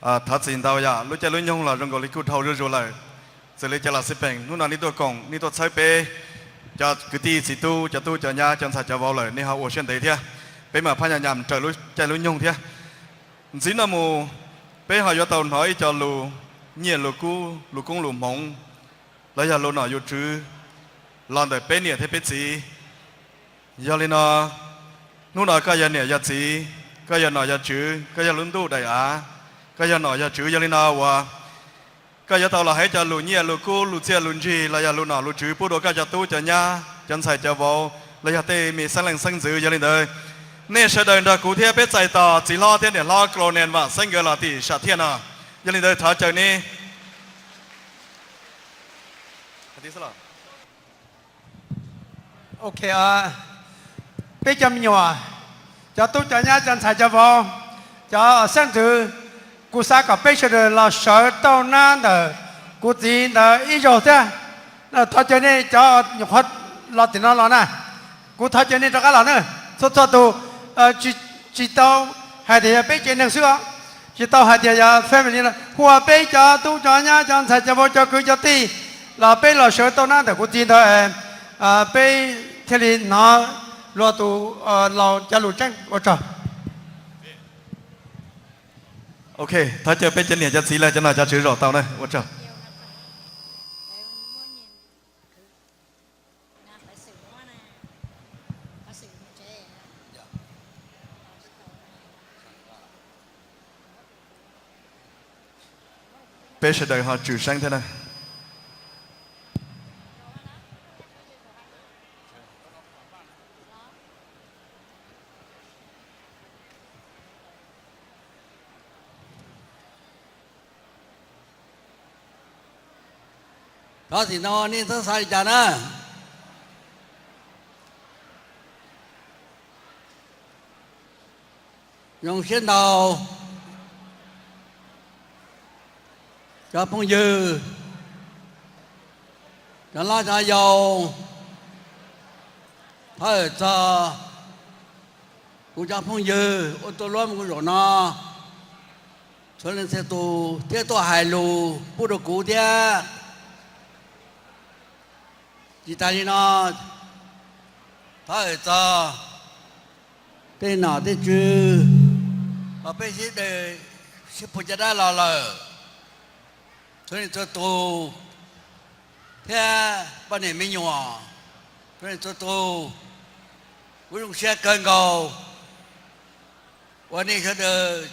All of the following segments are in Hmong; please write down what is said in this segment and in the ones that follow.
Thov txim ntau yom, lub caij lub nyoog los zoo nkaus li kuj dhau zuj zus lawm. Txawm li cas los xij peem, hnub no nej tuaj koom, nej tuaj txhawb peb cov kwv tij txiv tub, cov tub cov nyab, cov ntxhais cov vauv lawm, nej ho ua siab ntev thiab. Peb mam phaj nyas nyam raws lub caij lub nyoog thiab. Ntxiv no mus, peb ho yuav tau hnov ib co lus nyiaj lus kub, lus koob lus hmoov, los yog lus nom lus tswv los ntawm peb niam thiab peb txiv. Yog li no, hnub no koj yog niam yog txiv, koj yog nom yog tswv, koj yog lub ntuj daim av, koj yog nom yog tswv, yog li no uas koj yuav tau los hais cov lus nyiaj lus kub, lus txiaj lus ntsig, los yog lus nom lus tswv pub rau koj cov tub cov nyab, cov ntxhais cov vauv, los yog tej me xeeb leej xeeb ntxwv. Yog li ntawd, nej sawv daws nrog kuv thiab peb txais tos txiv hlob thiab niam hlob Clonen Vam Xeeb nkawd los tim sam thiaj no. Yog li ntawd thov caw nej. Ok, peb cov me nyuam, cov tub cov nyab, cov ntxhais cov vauv, cov xeeb ntxwv, kuv xav kom peb sawv daws los sawv tauj nab ntawm kuv txiv ntawd ib zaug thiab. Thov caw nej cov nyuam qhuav los tim no los na, kuv thov caw nej rov qab los na. Txhua txhua tus tsis tau hais tias yog peb tsev neeg xwb os, tsis tau hais tias yog family no, hu ua peb cov tub cov nyab, cov ntxhais cov vauv, cov kwv cov tij los peb los sawv tauj nab ntawm kuv txiv ntawd, peb thiaj li hnov luag tus laus cov lus tseeb. Ua tsaug. Ok, thov caw peb cov niam cov txiv los cov nom cov tswv zaum tau na. Ua tsaug. Peb sawv daws ho tswm seeb thiab na. Thov txim ntau, nej txhob xav li cas na. Zoo siab ntau, cov phooj ywg, cov hlob cov yau, thov txog kuv cov phooj ywg uas tuaj luaj mus kuv zaum no, txhua leej txhia tus thiab tuaj hais lus pub rau kuv thiab. Tsis tas li no, thov txog tej nom tej tswv uas peb sib de sib puag caj dab los lawm, txhua leej txhua tus, thiab poj niam me nyuam, txhua leej txhua tus, kuv zoo siab kawg nkaus uas nej sawv daws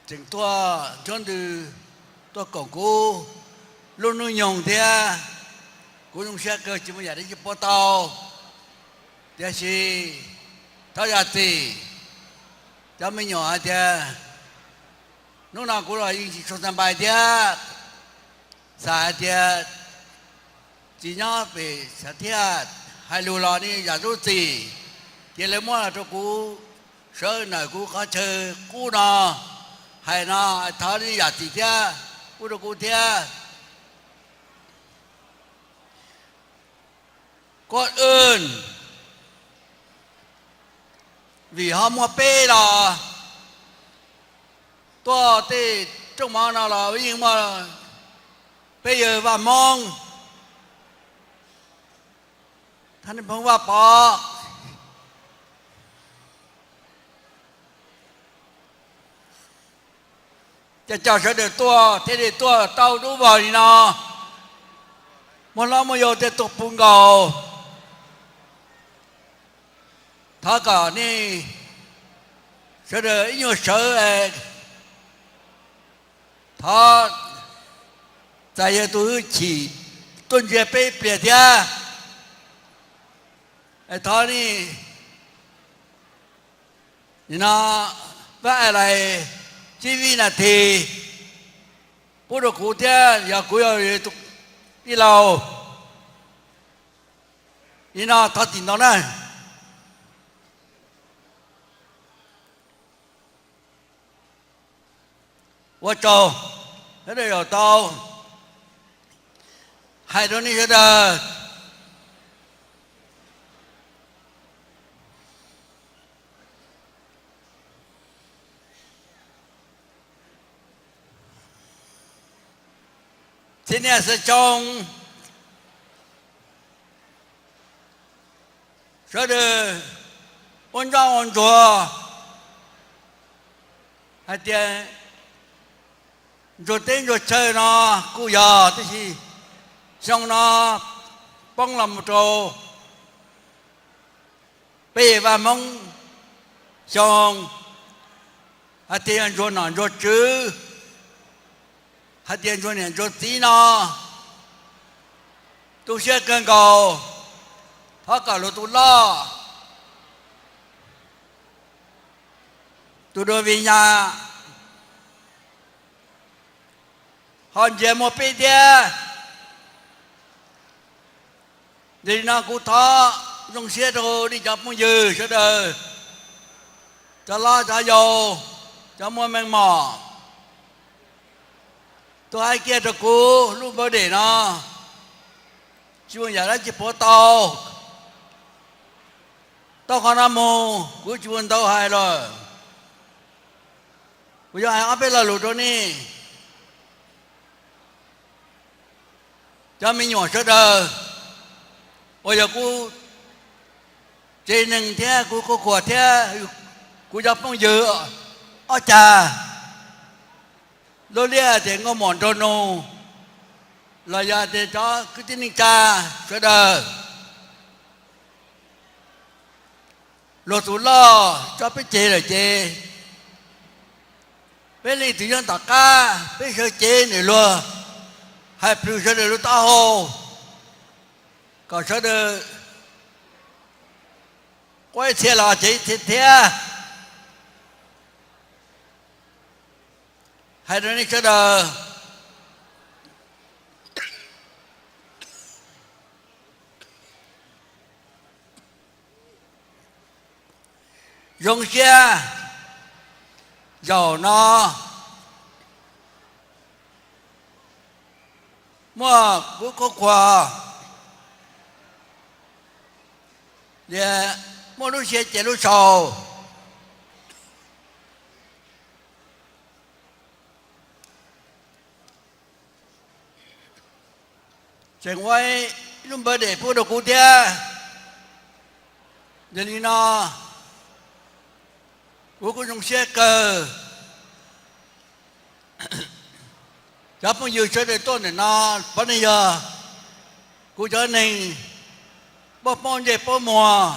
tseem tuaj nrhiav ntws tuaj koom kuv lub hnub nyoog thiab. Kuv zoo siab kawg, tsis muaj yam dab tsi pub tau, tiam sis thov zam txim cov me nyuam hais tias hnub no kuv los yeej tsis tshua xa npais thiab, xav hais tias tsis nyob pem xav thiaj hais lus los nej zam lub txim, ces lawv muab los rau kuv sawv nawm kuv qhov chaw qub no hais no, thov nej zam txim thiab pub rau kuv thiab. Kuv vim ho muaj peb los tuaj tej rooj mov no los yeej muaj peb yawg Vaj Hmoob, thab Hmoob Vaj Pov, cov cov sawv daws tuaj thiaj li tuaj tau dub vog li no, muaj hlob muaj yau thiaj tuaj puv nkaus. Thov kom nej sawv daws ib nyuag sawv, thov txais yawg tus hwj chim tuaj ntsia peb pliag thiab. Thov nej nim no pab aim lais tsib vib nas this pub rau kuv thiab, yog kuv yog tij laug. Nim no thov txim ntau na. Ua tsaug, sawv daws yuav tau hais rau nej sawv daws. Thiab niaj xav xyoo, sawv daws ua ntsoj ua ntsuag hais tias ntsuag teb ntsuag chaw no kuj yog, tab sis xyoo no poob los mus rau peb Vaj Hmoob xyoo, hais tias yog ntsuag nom ntsuag tswv, hais tias ntsuag niam ntsuag txiv no tu siab kawg nkaus, thov kom luag tus loj, tus dua vij nyas ho ntsia muaj peb thiab. Yog li no kuv thov zoo siab rau nej cov phooj ywg sawv daws, cov loj cov yau, cov muaj meej mom, tuaj hais kiag rau kuv lub npawb dej no, tsis muaj yam dab tsi pov tau. Tau qhov no mus kuv tsis muaj ntau hais lawm, kuv yuav hais ob peb lo lus rau nej cov me nyuam sawv daws uas yog kuv tsev neeg thiab kuv qhub qhuas thiab kuv cov phooj ywg ob cag lub liaj tias nkauj muam nraug nus, los yog tias cov kwv tij neej tsa sawv daws. Luag tus loj tso peb ceg lawm ces peb leej twg nyob tom qab peb sawv cev nws luag, hais plhws sawv daws lub taub hau, kom sawv daws quav ib txhia los cev ib txhia thiab. Hais rau nej sawv daws zoo siab, zaum no muaj kuv qhub qhuas, muaj lub siab cia lub sau, tseem ua ib lub npawb dej pub rau kuv thiab. Yog li no kuv kuj zoo siab kawg. Cov phooj ywg sawv daws tuaj ntawm no, puav leej yog kuv cov neeg paub paub ntsej paub muag,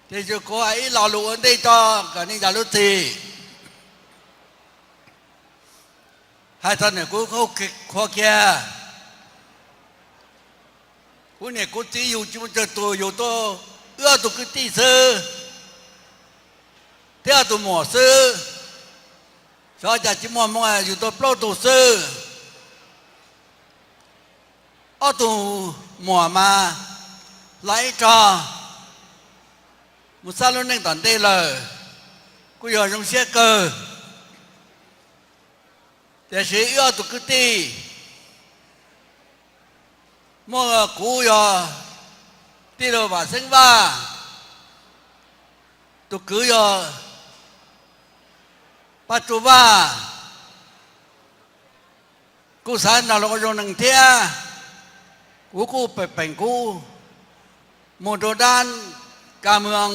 tiam sis kuv hais ib lo lus ua ntej tso kom nej zam lub txim. Hais txog ntawm kuv qhub qhuas kiag, kuv niam kuv txiv yug tsis muaj tsawg tus, yug tau wb ob tug kwv tij xwb thiab ob tug muam xwb. Xyov cas tsis muaj hmoo yug tau plaub tug xwb. Ob tug muam mas hla ib rog mus xab lub neej tom ntej lawm, kuj yog zoo siab kawg. Tiam sis wb ob tug kwv tij, muaj kuv yog tij laug Vam Xeeb Vaj, tus kwv yog Paj Tsuj Vaj, kuj xav nrog luag ua zoo neeg thiab. Kuv kuj pem peem kuv mus rau dab ka moos,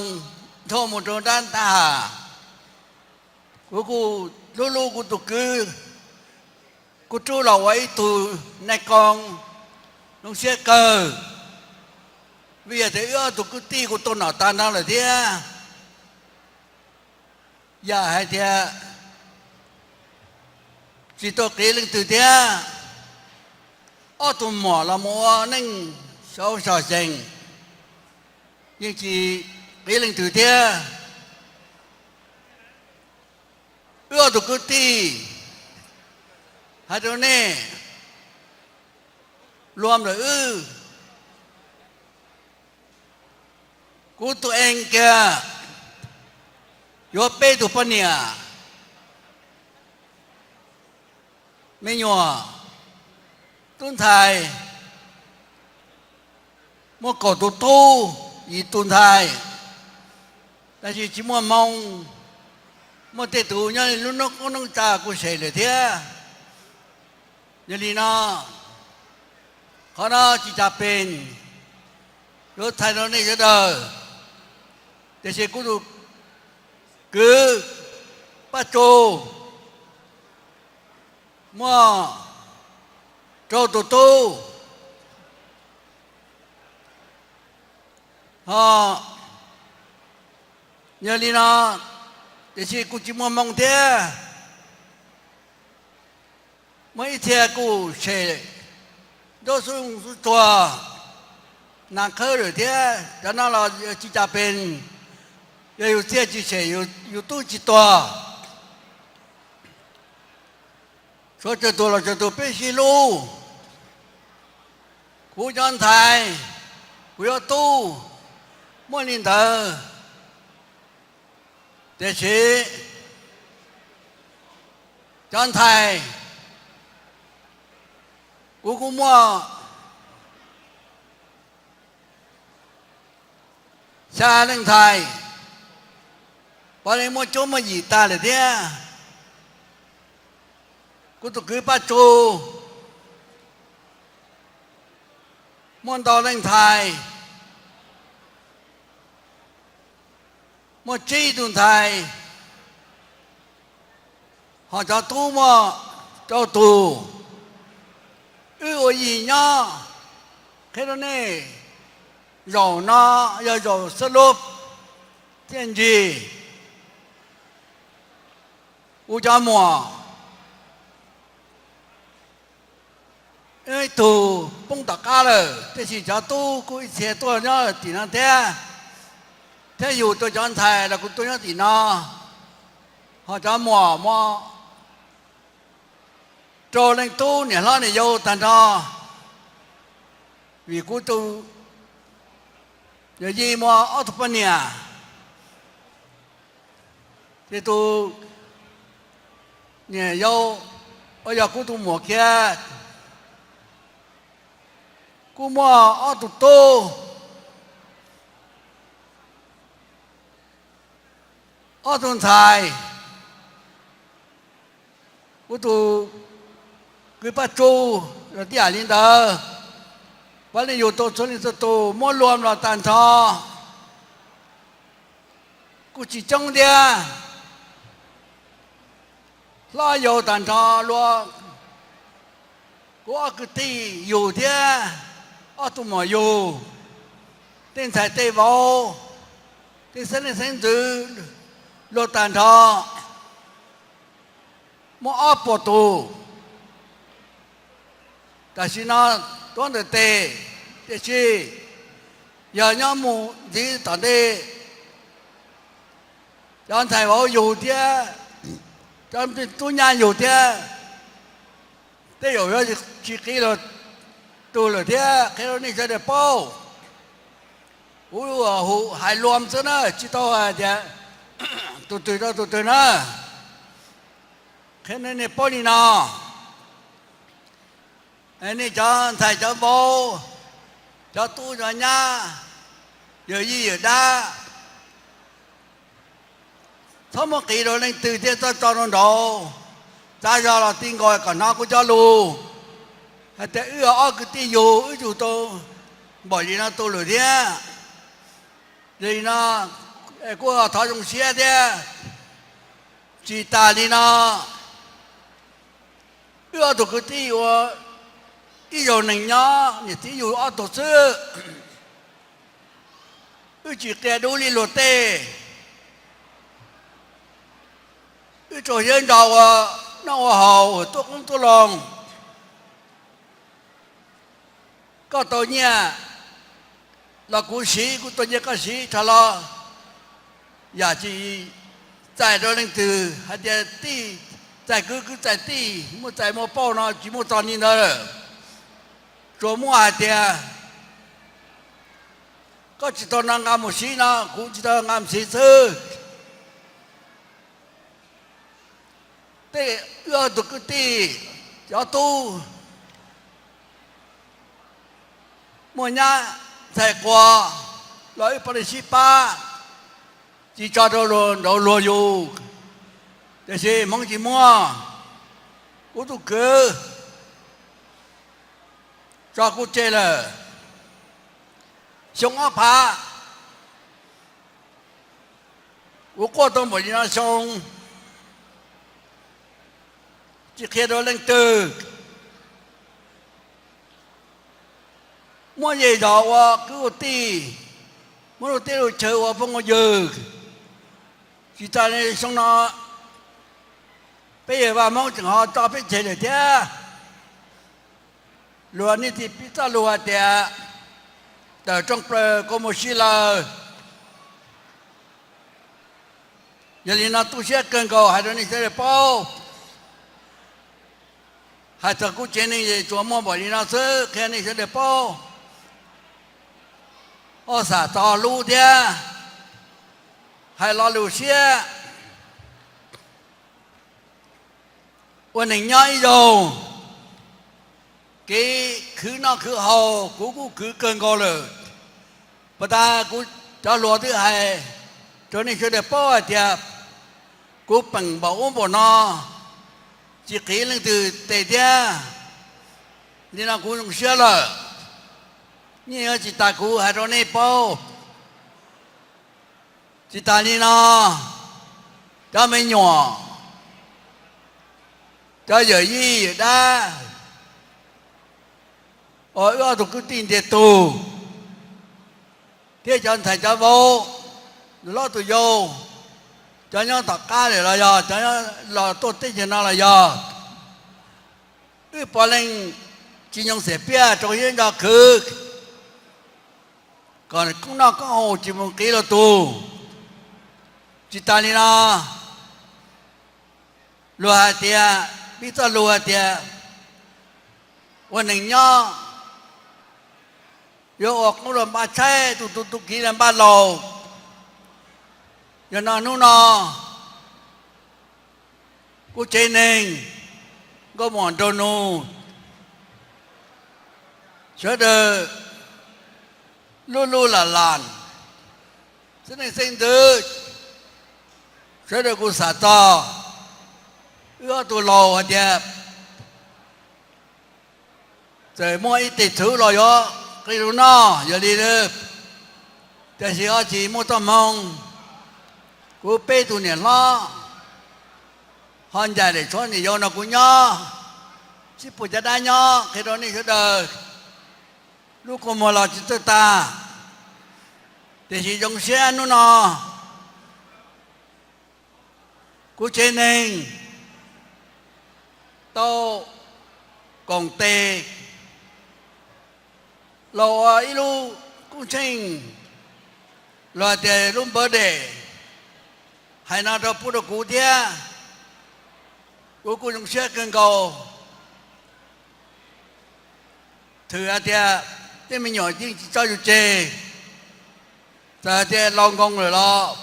nrog mus rau dab tab ham. Kuv kuj hlub hlub kuv tus kwv, kuv rub los ua ib tug nais koos, zoo siab kawg. Vim yog tias wb ob tug kwv tij kuj tuaj nom tag nrho lawm thiab. Yam hais tias tsis tau qiv leej twg thiab, ob tug muam los mus ua neej sau sau xyeem, yeej tsis qiv leej twg thiab. Wb ob tug kwv tij, hais rau nej, luag ntawm wb, kuv tus ees kiag yuav peb tug poj niam, me nyuam, tub ntxhais, muaj kaum tus tub, yim tus ntxhais, tab sis tsis muaj hmoo. Muaj tej tus nyob lub noob qoob noob tsav kuj sem lawm thiab. Yog li no, Qhov no tsis tas pes yuav txhais rau nej sawv daws, tiam sis kuv tus kwv Paj Tsum muaj rau tus tub, ho yog li no, tiam sis kuj tsis muaj moo thiab. Muaj ib txhia kuj sem nruab xub tsuag nas khawb lawm thiab, cov no los tsis tas pes, yog yus txiaj tsis sem yus tub tsis tuag. Suav tsawg tus los tsawg tus peb sib hlub. Kuv cov ntxhais, kuv yuav tub, muaj li ntawd, tiam sis cov ntxhais, kuv kuj muaj xya leej ntxhais, puav leej muaj cuab muaj yim tag lawm thiab. Kuv tus kwv Paj Tsum muaj ntau leej ntxhais, muaj tsib tug ntxhais, ho cov tub muaj rau tus. Wb ua yig nyob, qhia rau nej, zaum no yog zaum xab lub thiaj ntsig. Kuv cov muam ib tug poob tom qab lawm, tiam sis cov tub kuj ib txhia tuaj nyob tim no thiab, thiab yug tau cov ntxhais los kuj tuaj nyob tim no. Ho cov muam muaj rau leej tub niam hlob niam yau tag nrho, vim kuv tus yawm yij muaj ob tug poj niam, ces tus niam yau uas yog kuv tus muam kiag kuj muaj ob tug tub, ob tug ntxhais. Kuv tus kwv Paj Tsum los tib yam li ntawd, puav leej yug tau txhua leej txhua tus, muab luam los tag nrho kuj tsis coob thiab, hlob yau tag nrho luaj. Kuv ob kwv tij yug thiab ob tug muam yug, tej ntxhais tej vauv, tej xeeb leej xeeb ntxwv luag tag nrho muaj ob puas tus. Tam sim no tuav ntawm tes, tiam sis yog nyob mus ntxiv tom ntej, cov ntxhais vauv yug thiab cov tub nyab yug thiab, tej zaum yuav tsis qiv luag tug lawm thiab, qhia rau nej sawv daws paub. Kuv hu hais luam xwb na, tsis tau hais tias tus twg rau tus twg na. Qhia nej paub li no, nej cov ntxhais cov vauv, cov tub cov nyab, yawm yij yawm dab, txhob muab qiv rau leej twg thiab txhob tso rau nraud. Txav zog los ti nkaus kom hnov kuv cov lus hais tias wb ob kwv tij yug, wb yug tau npaum li no tus lawm thiab. Yog li no, kuj thov zoo siab thiab. Tsis tas li no, wb ob tug kwv tij ua ib zaug neeg nyob, niam txiv yug ob tug xwb. Wb tsis qia dub li luag tej. Wb rau siab ntso ua noj ua haus, tuaj qoob tuaj loo. Koj tau nyiaj los kuv siv, kuv tau nyiaj koj siv, rho los yam tsis txais rau leej twg hais tias tij txais kwv, kwv txais tij, muaj txais muaj pauj no tsis muaj txog li ntawd. Tsuas muaj hais tias koj tsis tau no nqa mus siv no, kuv tsis tau nqa mus siv xwb. Tej wb ob tug kwv tij cov tub muaj nyab ntxhais quas los wb pab li sib pab, tsis tso rau luag nraud luag yug. Tiam sis hmoov tsis muaj, kuv tus kwv tso kuv tseg lawm. Xyoo ob phav, kuv quaj tau npaum li no xyoo, tsis qhia rau leej twg. Muab zej zos ua kwv ua tij, muab lub teb lub chaw ua phooj ua ywg. Tsis tas li xyoo no, peb yawg Vaj Hmoob tseem ho tso peb tseg lawm thiab. Luag nej thiaj pib txoj lus hais tias tawm rooj plaws kua muag sib laws. Yog li no tu siab kawg nkaus hais rau nej sawv daws paub. Hais txog kuv tsev neeg es tsuas muaj npaum li no xwb qhia nej sawv daws paub. Ob xam txo hlub thiab hais lo lus siab. Ua neeg nyob ib zaug, kev khwv noj khwv haus kuv kuj khwv kawg nkaus lawm. Puag ta kuv cov hluas twb hais rau nej sawv daws paub hais tias kuv peem npaum ub npaum no, tsis qiv leej twg tes thiab. Li no kuv zoo siab lawm. Yeej yuav tsis tas kuv hais rau nej paub. Tsis tas li no, cov me nyuam, cov yawm yij yawm dab uas wb ob tug kwv tij ntiag tug, thiab cov ntxhais cov vauv, tus hlob tus yau, cov nyob tom qab lawm los yog cov los tuaj teb chaws no los yog, wb puav leej tsis nyoo xiam piaj rau siab ntso khwv kom koob noj koob haus tsis mus qiv luag tug. Tsis tas li no, luag hais tias, pib txoj lus hais tias ua neeg nyob yuav ua qoob luag npaj tshaib, tu tu tu kiv luag npaj laus. Yog no hnub no kuv tsev neeg nkauj muam nraug nus, sawv daws lub lub lam lam, xeeb leej xeeb ntxwv, sawv daws kuj xam txog wb ob tug laus hais tias txawm muaj ib teg txhuv los yuav qi lug noj, yog li tiam sis ho tsis muaj txoj hmoo. Kuv peb tug niam hlob ho ncaim daim tshuav niam yau no kuv nyob, sib puag caj dab nyob qhia rau nej sawv daws. Lub kua muag los tsis txawj tag, tiam sis zoo siab hnub no kuv tsev neeg tau koom tes los ua ib lub koob tsheej, los hais tias lub npawv dej, hais no rau pub rau kuv thiab. Kuv kuj zoo siab kawg nkaus. Thwm hais tias tej me nyuam yeej tsis tso yus tseg, txawm hais tias laus nkoos lawm los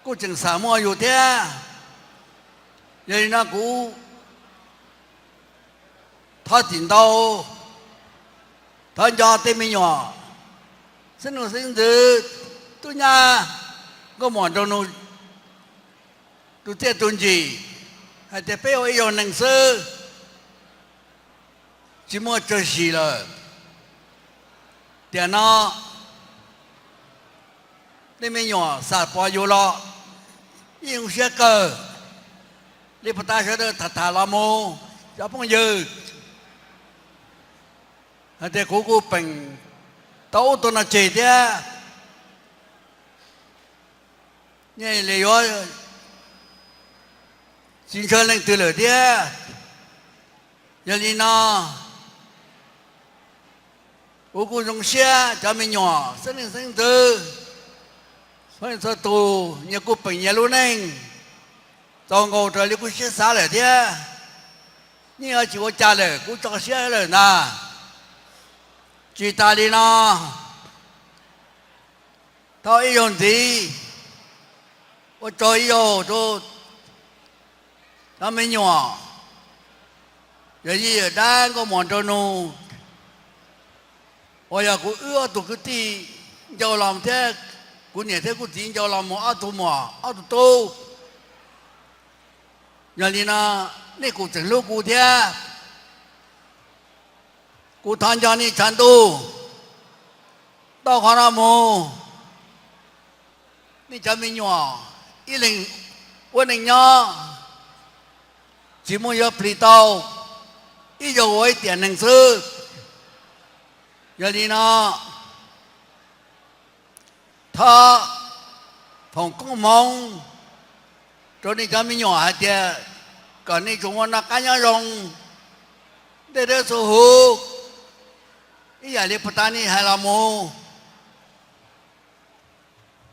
kuj tseem xam muaj yus thiab. Yog li no kuv thov txim ntau, thov nco tej me nyuam, xeeb leej xeeb ntxwv, tub nyab, nkauj muam nraug nus, tus txiaj tus ntsim, hais tias peb ua ib zaug neeg xwb, tsis muaj tsawg sim lawm. Tiam no tej me nyuam xam pom yus los yeej zoo siab kawg li. Puag ta sawv daws tham tham los mus, cov phooj ywg, hais tias kuv kuj peem tau ub tau no tseg thiab, nej li yuav tsis ntshaw leej twg lawm thiab. Yog li no kuv kuj zoo siab cov me nyuam, xeeb leej xeeb ntxwv, txhua leej txhua tus nyias kuj peem nyias lub neej, txaus nkaus raws li kuv siab xav lawm thiab. Yeej yuav tsis ua cas lawm, kuv tso siab lawm ntag. Tsis tas li no, thov ib zaug ntxiv ua tsaug ib zaug rau cov me nyuam, yawm yij yawm dab, nkauj muam nraug nus, uas yog kuv wb ob tug kwv tij ncau los thiab, kuv niam thiab kuv txiv ncau los mus ob tug muam ob tug tub. Yog li no nej kuj tseem hlub kuv thiab. Kuv thov nco nej tshav ntuj, tau qhov no mus, nej cov me nyuam ib leeg ua neej nyob, tsis muaj yuav plig tau, ib zaug ua ib tiam neeg xwb. Yog li no, thov foom koob hmoov rau nej cov me nyuam hais tias kom nej tsuas muaj noj qab nyob zoo, ntiaj teb txhua huv, ib yam li puag ta nej hais los mus,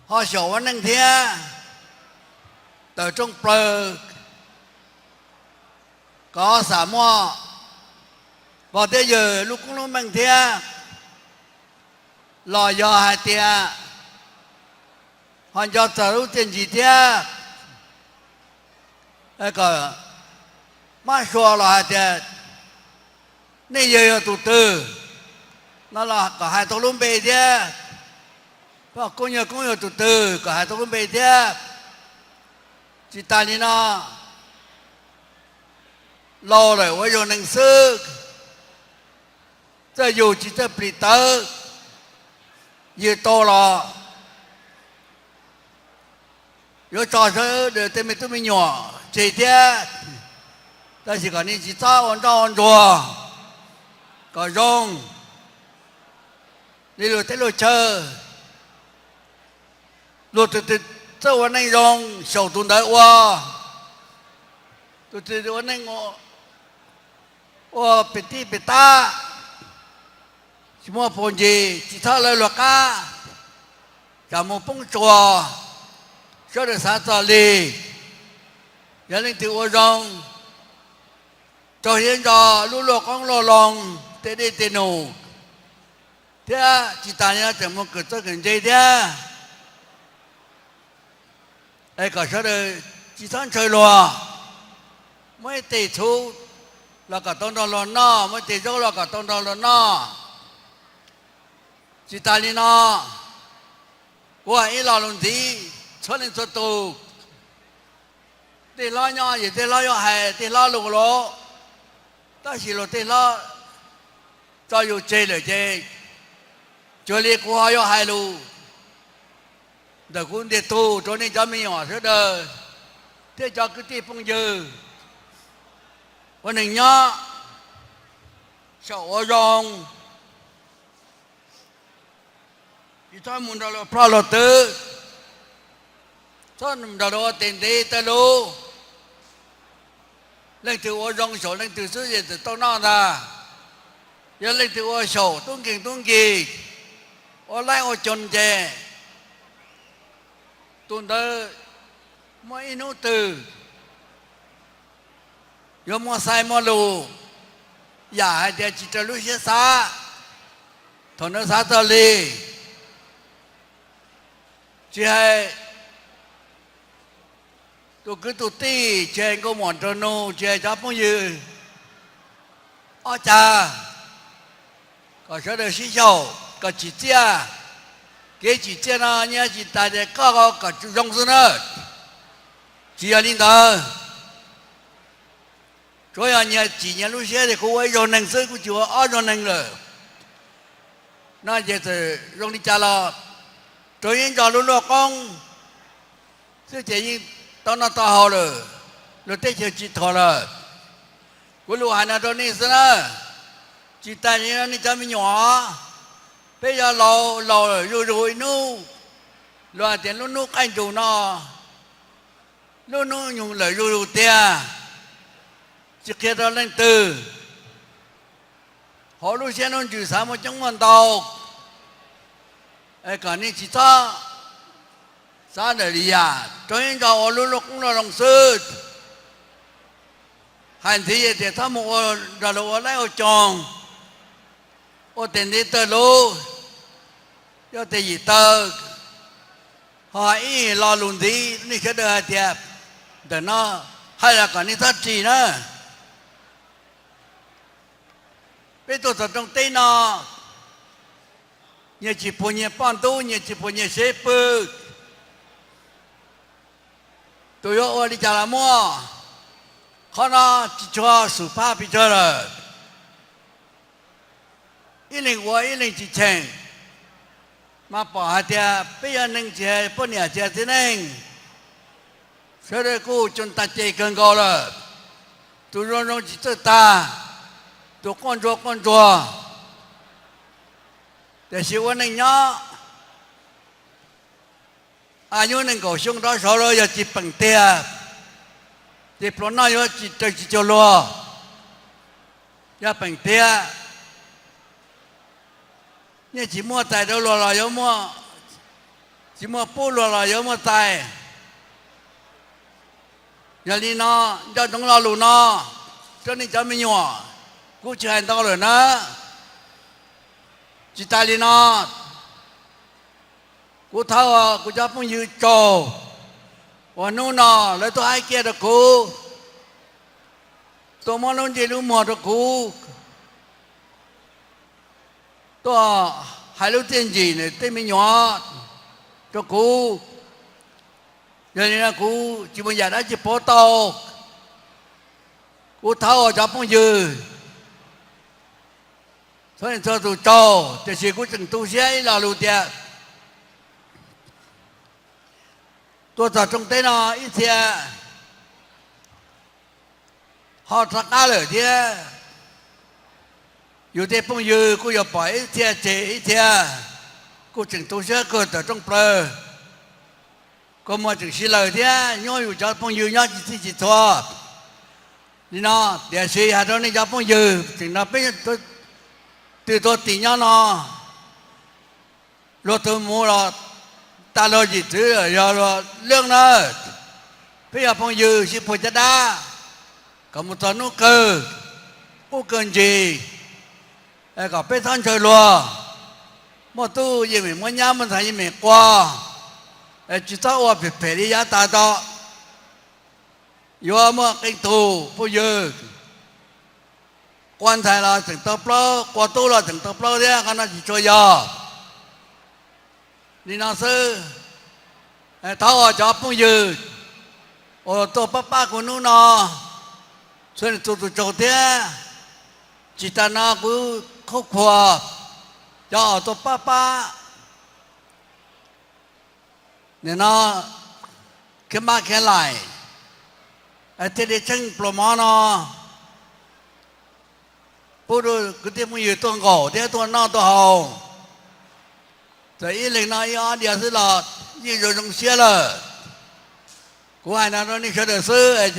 ho xyaum ua neej thiab, tawm rooj plaws, kov xam muaj pog thiab yawg lub koob lub meej thiab, los yog hais tias ho nco txog lub txiaj ntsig thiab, kom mab sua los hais tias nej yawg yog tus twg no los kom hais tau lub npe thiab, koob yawg koob yawg tus twg kom hais tau lub npe thiab. Tsis tas li no, laus lawm ua zoo neeg xwb, txawj yug tsis txawj plig tawv, yug tau los yuav tso sawv daws tej me tub me nyuam tseg thiab, tab sis kom nej tsis txhob ua nroj ua ntsuag, kom zoo li luag teb luag chaw. Luag tus twg txawj ua neej zoo xyaum tus ntawd ua, tus twg ua neej ua pem tij pem tab, tsis muaj paus ntsis tsis txhob lawv luag qab, tsam mus poob tsuas, sawv daws xav txog li. Yog leej twg ua zoo, raug hiab ntso lub luaj qoob luaj loo, tej dej tej num, thiab tsis tas li no tseem mus kawm txawj kawm ntse thiab. Es kom sawv daws tsis txhob ntshaw luag, muaj ib teg txhuv los kom tau nrog luag noj, muaj ib teg zaub los kom tau nrog luag noj. Tsis tas li no, kuv hais ib lo lus ntxiv, txhua leej txhua tus, tej hlob nyob ces tej hlob yuav hais tej hlob lus los, tab sis luag tej hlob tso yus tseg lawm ces, cuag li kuv ho yuav hais lus ntawm kuv ntiag tug rau nej cov me nyuam sawv daws thiab cov kwv tij phooj ywg, ua neeg nyob xyaum ua zoo, tsis txhob mus nrog luag ploj luag twv, txhob nrog luag ua tes ntev tawg lub. Leej twg ua zoo xyaum leej twg xwb ces txawm tau noj ntag. Yog leej twg ua xyaum tub nkeeg tub nkig, ua laib ua coog ces tus ntawd muaj ib hnub twg yuav muaj xaiv muaj lus, yam hais tias tsis raws lub siab xav, thaum ntawd xav txog li. Tsis hais tus kwv tus tij, tsis hais nkauj muam nraug nus, tsis hais cov phooj ywg, ob cag, kom sawv daws sib xyaum kom tsim txiaj. Kev tsim txiaj no nyias tsis tas tias koj kom zoo xwb na, tsis yog li ntawd. Tsuav yog nyias tsim nyias lub siab tias kuv ua ib zaug neeg xwb, kuv tsis ua ob zaug neeg lawm no ces txawm zoo li cas los raug yeeb nrog lub luaj qoob xwb ces yeej tau noj tau haus lawm, luag teb chaws tsis thuam lawm. Kuv lus hais no rau nej xwb na. Tsis tas li no nej cov me nyuam, peb yuav laus laus lawm zuj zus ib hnub, luag hais tias lub hnub qaij ntsug no, lub hnub nyoog lawm zuj zus tiag, tsis qhia rau leej twg. Hauv lub siab hnub ntsws xav muaj coob muaj ntau, kom nej tsis txhob xav daws li yam, raug yeeb nrog ua lub luaj qoob luaj loo xwb. Hais ntxiv tias txhob mus ua nrog luag ua laib ua coog, ua tes ntiv tawg lub, yog tes yim taw. Ho hais ib lo lus ntxiv, nej sawv daws hais tias ntawm no hais los kom nej txhob ris na. Peb tuaj txog rooj teb no, nyias tsis puag nyias poj ntub, nyias tsis puag nyias sev pw. Tus yuav ua li cas los muaj, qhov no tsis tshua xum phaj pes tsawg lawm. ib leeg ua ib leeg tsis cheem, mas pom hais tias peb yog neeg tsis hais poj niam tsis hais txiv neej, sawv daws kuj coo tas ces kawg nkaus lawm. Tus zoo zoo tsis txawj tag, tus quaj ntsuag quaj ntsuag. Tiam sis ua neej nyob, a nyuj nees nkaum xyoo rov saud los yog tsis peem tiag, ces pluas noj yuav tsis raws tsis cuag luag, yog peem tiag. Nyiaj tsis muaj txais rau luag los yuav muaj, tsis muaj pub luag los yuav muaj txais. Yog li no, nco ntsoov lo lus no rau nej cov me nyuam, kuv tsis hais ntau lawm na. Tsis tas li no, kuv thov kuv cov phooj ywg tsaug uas hnub no lawv tuaj hais kiag rau kuv, tuaj muab lub ntsej lub muag rau kuv, tuaj hais lub txiaj ntsim tej me nyuam rau kuv. Yog li no kuv tsis muaj yam dab tsi pauv tau, kuv thov ua cov phooj ywg txhua leej txhua tus tsaug, tiam sis kuv tseem tu siab ib lo lus tias tuaj txog rooj teb no ib txhia ho rov qab lawm thiab. Yus tej phooj ywg kuj yuav pom ib txhia tseg ib txhia, kuj tseem tu siab kawg tawm rooj plaws, kua muag tseem sib laws thiab, nyuab yus cov phooj ywg nyob tsis txhij tsis txhua. Li no, tiam sis hais rau nej cov phooj ywg tseem no peb twb tuaj tim nyob no, luag tus mus los tag luag yim txwv yog luag lwj na. Peb yog phooj ywg sib puag caj dab kom mus txog hnub kawg, qub kawg ntsis, kom peb txhob ntshaw luag. Muaj tub yeej meem muab nyab, muaj ntxhais yeej meem qua, tsis txhob ua phem phem li yav tas tso. Yuav muaj qee tug phooj ywg qua ntxhais los tseem tau plaub, qua tub los tseem tau plaub thiab, qhov no tsis tshua yog. Li no xwb, thov ua cov phooj ywg uas tuaj pab pab kuv hnub no, txhua leej txhua tus tsaug thiab. Tsis tas no kuv qhuab qhuas cov uas tuaj pab pab nim no khiav mab khiav laim, thiaj li tsheej pluas mov no pub rau kwv tij phooj ywg tuaj nkaum thiab tuaj noj tuaj haus. Txawm ib leeg noj ib ob diav xwb los yeej zoo zoo siab lawm. Kuv hais no rau nej sawv daws xwb,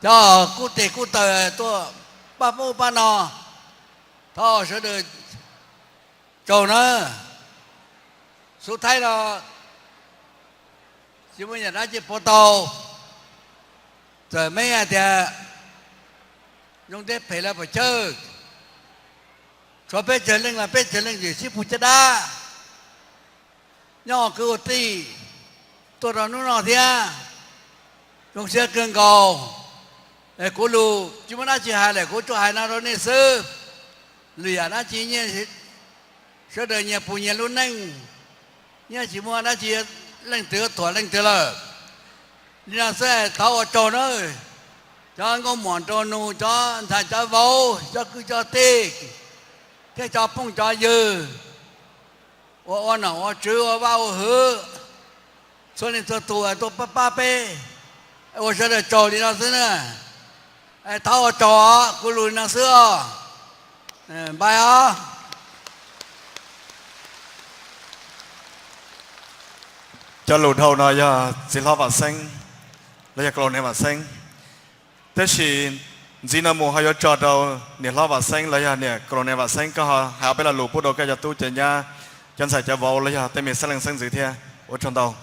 cov kub teg kub taw tuaj pab pub pab no, thov sawv daws tsaug nawb. Xub thaib no tsis muaj yam dab tsi pauv tau. Txawm meb hais tias zoo thiab phem los pom chawj, tshuav peb tsawg leej los peb tsawg leej tseem sib puag caj dab nyob ua kwv ua tij tuaj rau hnub no thiab. Zoo siab kawg nkaus. Kuv lus tsis muaj dab tsi hais lawm, kuv tsuas hais no rau nej xwb. Lwm yam dab tsi nyiaj, sawv daws nyias puas nyias lub neej, nyiaj tsis muaj dab tsi, leej twg thuam leej twg lawm. Li no xwb thov ua tsaug nawb, cov nkauj muam nraug nus, cov ntxhais cov vauv, cov kwv cov tij, thiab cov phooj cov ywg uas ua nom ua tswv ua vaj ua hwv, txhua leej txhua tus tuaj pab pab peb, ua sawv daws tsaug li no xwb na. Thov ua tsaug os, kuv lus li no xwb os. Npais os. Cov lus dhau no yog txiv hlob Vam Xeeb los yog Col Vam Xeeb. Tab sis ntxiv no mus ho yuav tso rau niam hlob Vam Xeeb los yog niam Col Vam Xeeb, koj ho hais ob peb lo lus pub rau koj cov tub cov nyab, cov ntxhais cov vauv los yog tej me xeeb leej xeeb ntxwv thiab. Ua tsaug ntau.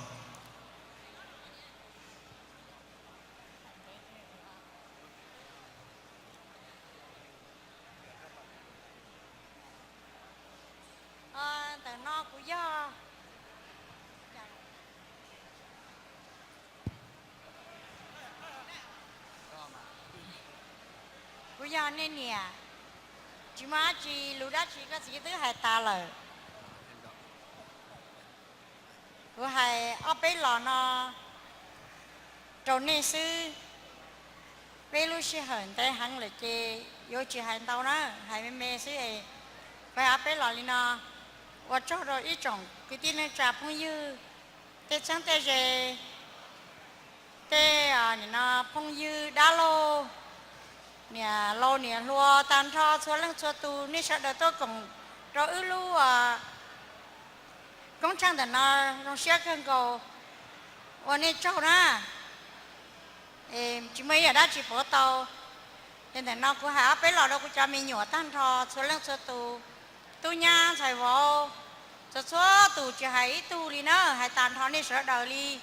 Ntawm no kuv yog, kuv yog nej niam, tsis muaj dab tsi, lus dab tsi koj txiv twb hais tas lawm. Kuv hais ob peb los no rau nej xwb. Peb lub sij hawm ntev heev lawm ces yuav tsis hais ntau na, hais me me xwb es Peb los li no, ua tsaug rau ib tsoom kwv tij neej tsa phooj ywg, tej txheeb tej ze, tej phooj ywg dab laug, niam laus niam hluas tag nrho txhua leej txhua tus, nej sawv daws tuaj koom rau wb lub koob tsheej ntawm no, zoo siab kawg nkaus, ua nej tsaug na. Tsis muaj ib yam dab tsi pauv tau. Ces ntawm no kuv hais ob peb los rau kuv cov me nyuam tag nrho txhua leej txhua tus, tub nyab ntxhais vauv, txhua txhua tus tsis hais ib tug li na, hais tag nrho nej sawv daws li.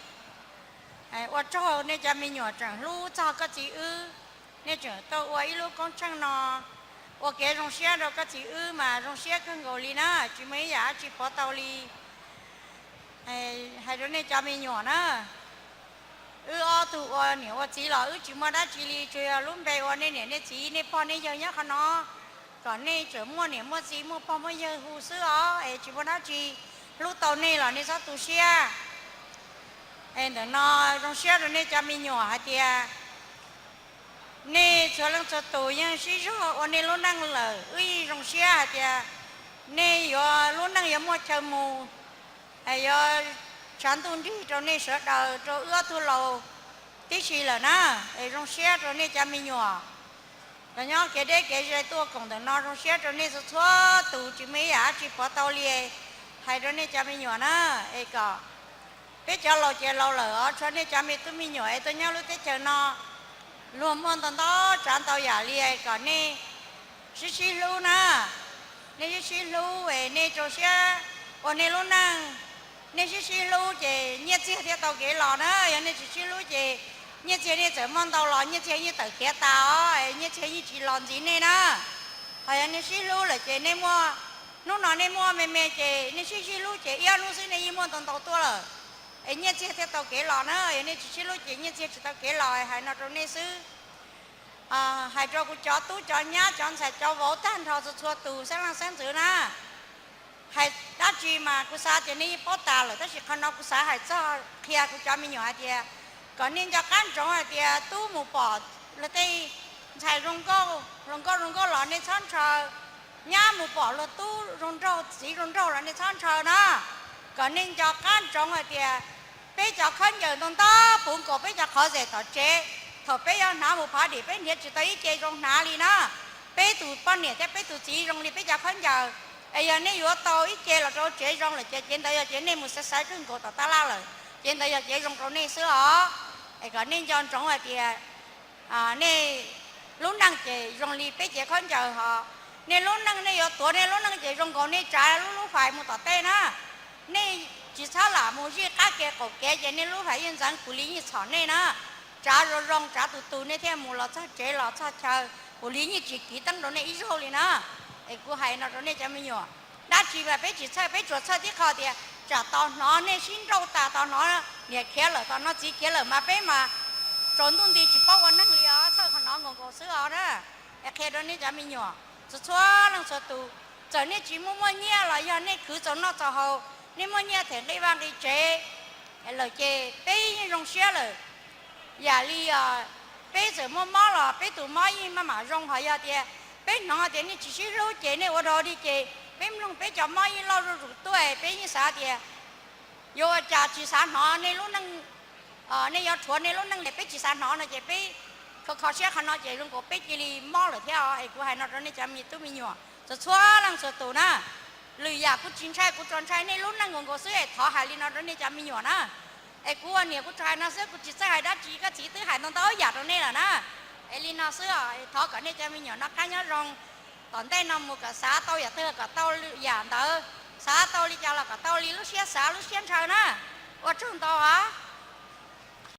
Ua tsaug nej cov me nyuam tseem hlub txog koj txiv wb, nej tseem tuaj ua ib lub koob tsheej no, ua kev zoo siab rau koj txiv wb mas zoo siab kawg nkaus li na, tsis muaj ib yam dab tsi pauv tau li. Hais rau nej cov me nyuam na, wb ob tug ua niam ua txiv los wb tsis muaj dab tsi li, tsuas yog lub npe ua nej niam nej txiv nej pog nej yawg nyob qhov no, kom nej tseem muaj niam muaj txiv muaj pog muaj yawg hu xwb os, es tsis muaj dab tsi, hlub tau nej los nej txhob tu siab. Es ntawm no zoo siab rau nej cov me nyuam hais tias nej txhua leej txhua tus yeej sib zog ua nej lub neej lawm, wb yeej zoo siab hais tias nej yuav lub neej yuav muaj chaw mus, yuav tshav ntuj nrig rau nej sawv daws rau wb ob tug laus tib si lawm na. Es zoo siab rau nej cov me nyuam, cov nyob kev deb kev ze tuaj koom ntawm no, zoo siab rau nej txhua txhua tus, tsis muaj ib yam dab tsi pauv tau li. Hais rau nej cov me nyuam na, es kom peb cov laus ces laus lawm os, tshuav nej cov me tub me nyuam es tuaj nyob lub teb chaws no, luag muaj ntau ntau tsav ntau yam li, kom nej sib sib hlub na. Nej sib sib hlub es nej rau siab ua nej lub neej. Nej sib sib hlub ces nyiaj txiag thiaj tau kev los na, yog nej tsis sib hlub ces nyiaj txiag nej txawm muaj ntau los nyiaj txiag yeej tawm khiav tas os, nyiaj txiag yeej tsis los ntxiv nej na. Ho yog nej sib hlub lawm ces nej muaj, hnub no nej muaj me me ces nej sib sib hlub ces ib ob hnub xwb nej yeej muaj ntau ntau tuaj lawm, es nyiaj txiag thiaj tau kev los na. Yog nej tsis sib hlub ces nyiaj txiag tsis tau kev los, hais no rau nej xwb. Hais rau kuv cov tub cov nyab cov ntxhais cov vauv tag nrho txhua txhua tus xeeb leej xeeb ntxwv na, hais dab tsi mas kuv xav tias nej yeej paub tas lawm, tab sis qhov no kuv xav hais txog qhia kuv cov me nyuam hais tias, kom nej nco qab ntsoov hais tias tub mus pom luag tej ntxhais zoo nkauj, hluas nkauj zoo nkauj los nej txhob ntshaw, nyab mus pom luag tub zoo nraug txiv zoo nraug los nej txhob ntshaw na. Kom nej nco qab ntsoov hais tias peb cov khaub ncaws ntau ntau puv nkaus peb cov qhov zes tom tsev, thaum peb yuav hnav mus phav dim peb hniav tsis tau ib ce zoo hnav li na. Peb tus poj niam thiab peb tus txiv zoo li peb cov khaub ncaws, es yog nej yuav tau ib ce los rau tsev zoo lawm ces cev ntawd yog cev nej mus xaiv xaiv kawg nkaus tom tab laj lawm, cev ntawd yog cev zoo rau nej xwb os. Es kom nej nco ntsoov hais tias nej lub neej ces zoo li peb cev khaub ncaws hos, nej lub neej nej yuav tuav nej lub neej ces zoo nkaus nej tsav lub lub fais mus tom tej na. Nej tsis txhob lam mus zij qab kev qaum kev ces nej lub fais yeej ntxeev, kuv li yeej txhom nej na. Tsav zoo zoo, tsav tus tus nej thiaj mus los txog tsev los txog chaw, kuv li yeej tsis kiv teeb rau nej ib zaug li na. Es kuv hais no rau nej cov me nyuam, dab tsi mas peb tsis txhawj, peb tsuas txhawj tib qho tias tsam tos hnov nej sib nrauj tas, tos hnov niam khiav lawm, tos hnov txiv khiav lawm mas peb mas tsaus ntuj nti tsis paub ua neeg li os, txhawj qhov hnov nkaus nkaus xwb os na. Es qhia rau nej cov me nyuam txhua txhua leej txhua tus, txawm nej tsis muaj muaj nyiaj los yog nej khwv txaus noj txaus haus, nej muaj nyiaj them nqi vaj nqi tsev lawm ces peb yeej zoo siab lawm. Yam li peb txawm muaj mob los peb tus mob yeej maj mam zoo, ho yog tias peb hnov tias nej tsis sib hlub ces nej ua dog dig ces peb mloog peb cov mob yeej loj zuj zus tuaj, peb yeej xav tias yuav ua cas tsis xav hnov nej lub neej, nej yuav rhuav nej lub neej li peb tsis xav hnov no ces peb kho kho siab qhov no ces zoo nkaus peb cia li mob lawm thiab os. Es kuv hais no rau nej cov me tub me nyuam txhua txhua leej txhua tus na. Lwm yam kuv tsis ntshai, kuv tsuas ntshai nej lub neej nkaus nkaus xwb es thov hais li no rau nej cov me nyuam na. Es kuv ua niam kuv tsuas hais no xwb, kuv tsis txawj hais dab tsi, koj txiv twb hais ntau ntau yam rau nej lawm na. Es li no xwb os, thov kom nej cov me nyuam noj qab nyob zoo, tom ntej no mus kom xav tau yam twg kom tau yam ntawd, xav tau li cas los kom tau li lub siab xav lub siab ntshaw na. Ua tsaug ntau os.